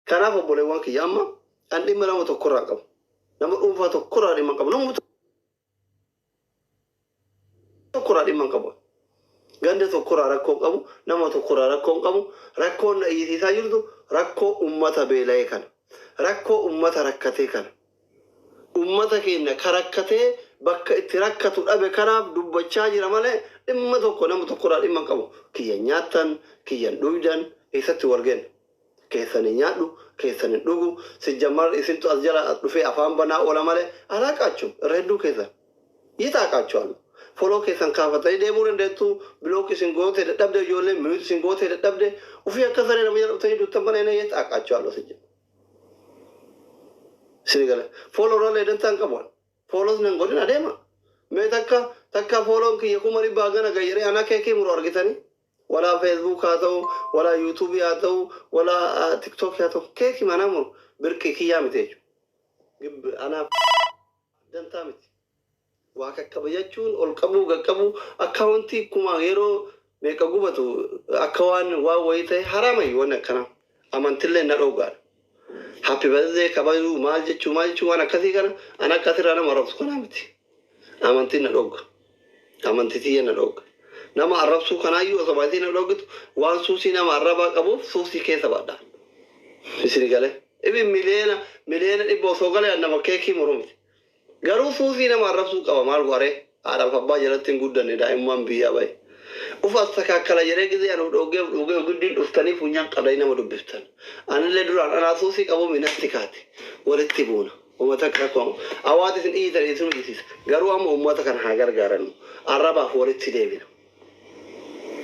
Kanaaf obboleewwan kiyya, amma an dhimma nama tokkorraa qabu. Nama dhuunfaa tokkorraa dhimma qabu. Nama tokkorraa dhimma hin qabu. Ganda tokkorraa rakkoo hin qabu. Nama tokkorraa rakkoo hin qabu. Rakkoon na iyyisiisaa jirtu rakkoo ummata beela'ee kana. Rakkoo ummata rakkatee kana. Ummata keenya ka rakkatee bakka itti rakkatu dhabe kanaaf dubbachaa jira malee dhimma tokko nama tokkorraa dhimma hin qabu. Kiyyan nyaattan, kiyyan dhuydan, eessatti wal geenna? Keessan hin nyaadhu, keessan hin dhugu, sijjammar isintu as jala as dhufee afaan banaa oola malee alaaqaachu irra hedduu keessan. Yitaaqaachuwal. Follow keessan kaafatanii deemuu dandeettu, block isin gootee dadhabde, ijoolleen mute isin gootee dadhabde, ufii akka saree nama jala dhuftanii duttan malee na yitaaqaachuwal sijja. Isin gala. Follow irrallee dantaa hin qabu. Follows nan godhin adeema. Mee takka takka follown kiyya 100,000 gana gayyaree anaa keekii muru argitanii. Walaa Facebook haa ta'u, walaa YouTube haa ta'u, walaa TikTok haa ta'u, keekii manaa muru birqii kiyyaa miti jechuudha. Anaaf dantaa miti. Waa kakkabajachuun ol qabuu gaqqabuu akkaawuntii kuma yeroo meeqa gubatu akka waan waan wayii ta'e haraamayyuu wanni akkanaa. Amantillee na dhoogaadha. Happy birthday kabajuu maal jechuu maal jechuu waan akkasii kana an akka asirraa nama arrabsu kanaa miti. Amantiin na dhoogga. Amantii tiyya na dhoogga. Nama arrabsuu kanaayyuu osoo amantii na dhooggitu waan suusii nama arrabaa qabuuf suusii keessa badha. Isin galee. Ibi miliyoona 100,000,000 osoo galee nama keekii muru miti. Garuu suusii nama arrabsuu qaba maal godharee? Haadhaaf abbaa jalatti hin guddanne, daa'imummaan biyyaa bahe. Uf astakaakkala jedhee gizee ani uf dhooggeef dhuugee giddiin dhuftanii funyaan qabdanii nama dubbiftan. Anillee duraan anaa suusii qabuumi natti kaate. Walitti buuna. Uummata akka rakkoo awaati isin iyyitan isin iyyisiisa. Garuu amma uummata kana haa gargaarannu. Arrabaaf walitti deebina.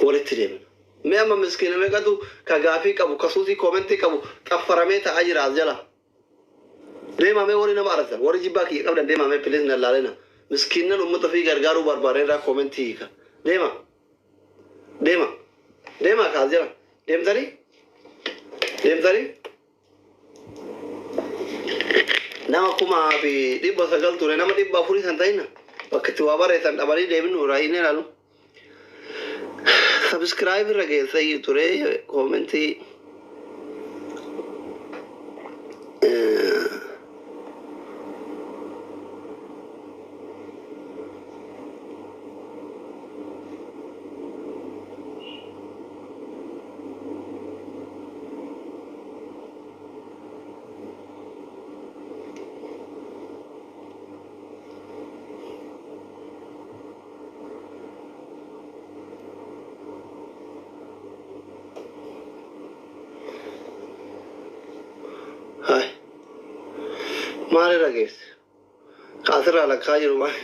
Walitti deebina. Mee amma miskiina meeqatu ka gaafii qabu, ka suusii koomentii qabu xaffaramee taa'aa jira as jala. Deemaa mee warri nama arrabsan, warri jibbaa kiyya qabdan, deemaa mee, please, nan laalina. Miskiinnan uummata ofii gargaaruu barbaadan irraa koomentii hiika. Deema. Deema. Deemaa kaas jala. Deemtanii? Deemtanii? Nama 1900 ture, nama 400 san ta'inna. Bakka itti waa barreessan dhabanii deemnu irraa hin ilaalu. Subscribe irra geessee ture koomentii. Hai. Maal irra geesse? Kaasirraa lakkaa jiru maal?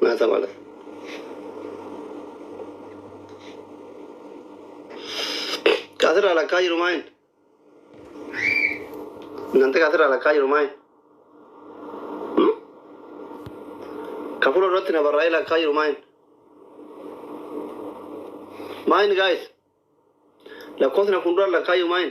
Naata malas. Kaasirraa lakkaa jiru maal? Nante kaasirraa lakkaa jiru maal? Ka fuula duratti na barraa'ee lakkaa jiru maal? Maal, guys? Lakkoofsi na fuuldura lakkaa jiru maal?